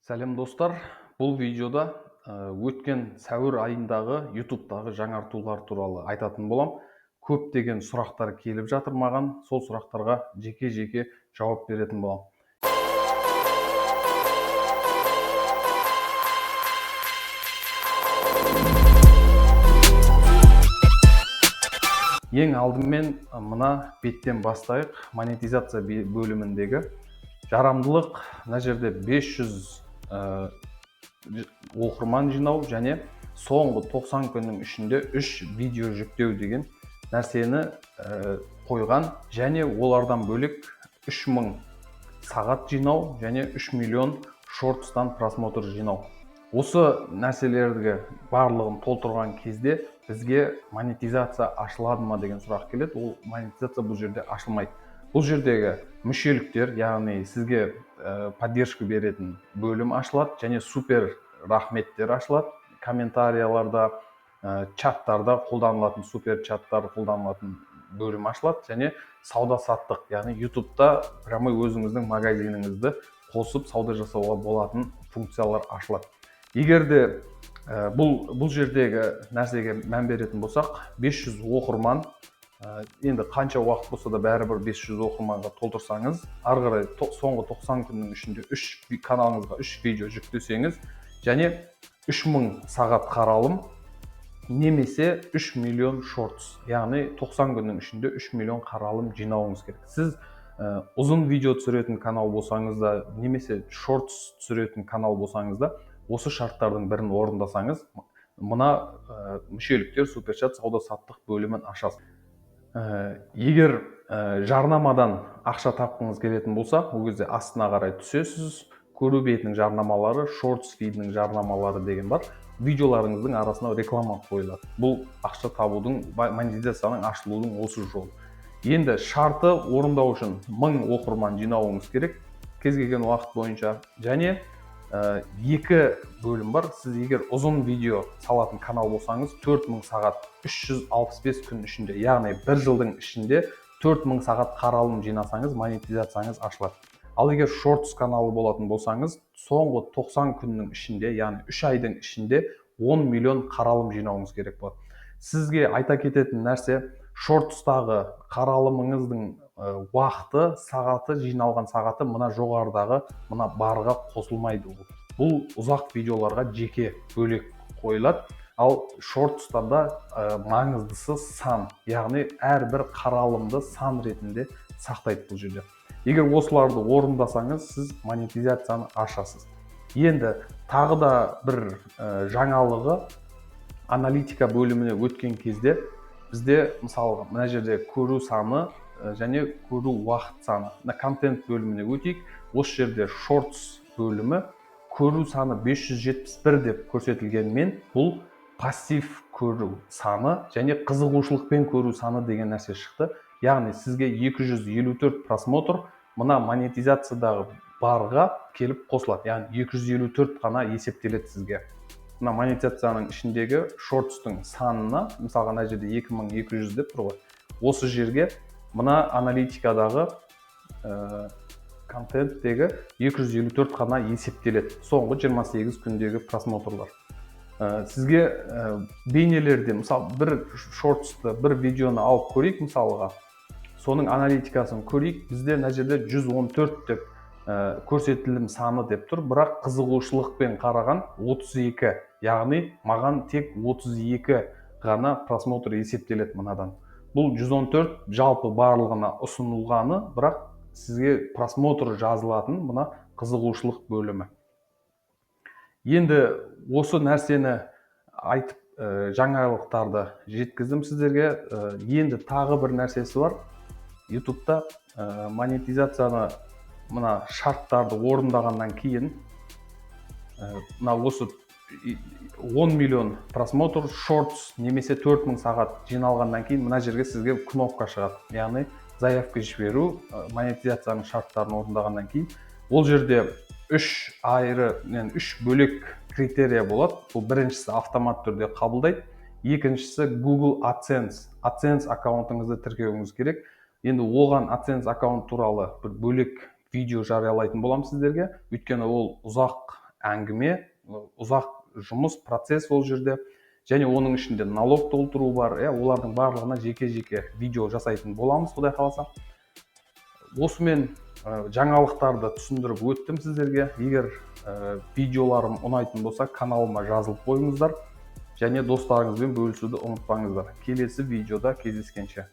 Сәлем, достар! Бұл видеода өткен сәуір айындағы YouTube'тағы жаңартулар туралы айтатын болам. Көптеген сұрақтар келіп жатыр маған, сол сұрақтарға жеке-жеке жауап беретін болам. Ең алдымен мына беттен бастайық. Монетизация бөліміндегі жарамдылық мына жерде 500 оқырман жинау және соңғы 90 күннің ішінде 3 видео жүктеу деген нәрсені қойған және олардан бөлек 3000 сағат жинау және 3 миллион шортстан просмотр жинау. Осы нәрселерді барлығын толтырған кезде бізге монетизация ашылады ма деген сұрақ келеді. Ол монетизация бұл жерде ашылмайды. Бұл жердегі мүшеліктер, яғни сізге поддержка беретін бөлім ашылады және супер рахметтер ашылады. Комментарияларда, чаттарда қолданылатын супер чаттар қолданылатын бөлім ашылады және сауда саттық, яғни YouTube'та прямой өзіңіздің магазиніңізді қосып сауда жасауға болатын функциялар ашылады. Егер де бұл жердегі нәрсеге мән беретін болсақ, 500 оқырман, енді қанша уақыт болса да, бәрібір 500 оқырманға толтырсаңыз, ары қарай соңғы 90 күннің ішінде үш каналыңызға үш видео жүктесеңіз және 3000 сағат қаралым немесе 3 миллион шортс, яғни 90 күннің ішінде 3 миллион қаралым жинауыңыз керек. Сіз ұзын видео түсіретін канал болсаңыз да немесе шортс түсіретін канал болсаңыз да, осы шарттардың бірін орындасаңыз, мына мүшеліктер, суперчат, сауда саттық бөлімін ашасыз. Егер жарнамадан ақша тапқыңыз келетін болса, ол кезде астына қарай түсесіз. Көру бетінің жарнамалары, шортс фидінің жарнамалары деген бар. Видеоларыңыздың арасына реклама қойылады. Бұл ақша табудың, монетизацияның ашылудың осы жолы. Енді шарты орындау үшін 1000 оқырман жинауыңыз керек кез келген уақыт бойынша және екі бөлім бар. Сіз егер ұзын видео салатын канал болсаңыз, 4000 сағат 365 күн ішінде, яғни бір жылдың ішінде 4000 сағат қаралым жинасаңыз, монетизацияңыз ашылады. Ал егер шортс каналы болатын болсаңыз, соңғы 90 күннің ішінде, яғни 3 айдың ішінде 10 миллион қаралым жинауыңыз керек болады. Сізге айта кететін нәрсе: шортстағы қаралымыңыздың уақыты, сағаты, жиналған сағаты мына жоғарыдағы мына барға қосылмайды. Ол бұл ұзақ видеоларға жеке бөлек қойылады. Ал шортстарда маңыздысы сан, яғни әрбір қаралымды сан ретінде сақтайды бұл жерде. Егер осыларды орындасаңыз, сіз монетизацияны ашасыз. Енді тағы да бір жаңалығы: аналитика бөліміне өткен кезде бізде, мысалға, мына жерде көру саны және көру уақыт саны. Мына контент бөліміне өтейік. Осы жерде шортс бөлімі көру саны 571 деп көрсетілгенмен, бұл пассив көру саны және қызығушылықпен көру саны деген нәрсе шықты. Яғни сізге 254 просмотр мына монетизациядағы барға келіп қосылады, яғни 254 қана есептеледі сізге мына монетизацияның ішіндегі шортстың санына. Мысалға, мына жерде 2200 деп тұр ғой, осы жерге мына аналитикадағы контенттегі 254 қана есептеледі, соңғы 28 күндегі просмотрлар. Сізге бейнелерде, мысалы, бір шортсты, бір видеоны алып көрейік, мысалға, соның аналитикасын көрейік. Бізде мына жерде 114 деп көрсетілім саны деп тұр, бірақ қызығушылықпен қараған 32, яғни маған тек 32 ғана просмотр есептеледі мынадан. Бұл 114 жалпы барлығына ұсынылғаны, бірақ сізге просмотр жазылатын мына қызығушылық бөлімі. Енді осы нәрсені айтып, жаңалықтарды жеткіздім сіздерге. Енді тағы бір нәрсесі бар ютубта. Монетизацияны мына шарттарды орындағаннан кейін, мына осы 10 миллион просмотр шортс немесе 4000 сағат жиналғаннан кейін, мына жерге сізге кнопка шығады, яғни заявка жіберу. Монетизацияның шарттарын орындағаннан кейін ол жерде үш айыры, яғни үш бөлек критерия болады. Бұл біріншісі автомат түрде қабылдайды, екіншісі Google AdSense, AdSense аккаунтыңызды тіркеуіңіз керек. Енді оған AdSense аккаунт туралы бір бөлек видео жариялайтын боламын сіздерге, өйткені ол ұзақ әңгіме, ұзақ жұмыс, процесс ол жерде. Және оның ішінде налог толтыру бар, иә. Олардың барлығына жеке жеке видео жасайтын боламыз, құдай қаласа. Осымен жаңалықтарды түсіндіріп өттім сіздерге. Егер видеоларым ұнайтын болса, каналыма жазылып қойыңыздар және достарыңызбен бөлісуді ұмытпаңыздар. Келесі видеода кездескенше!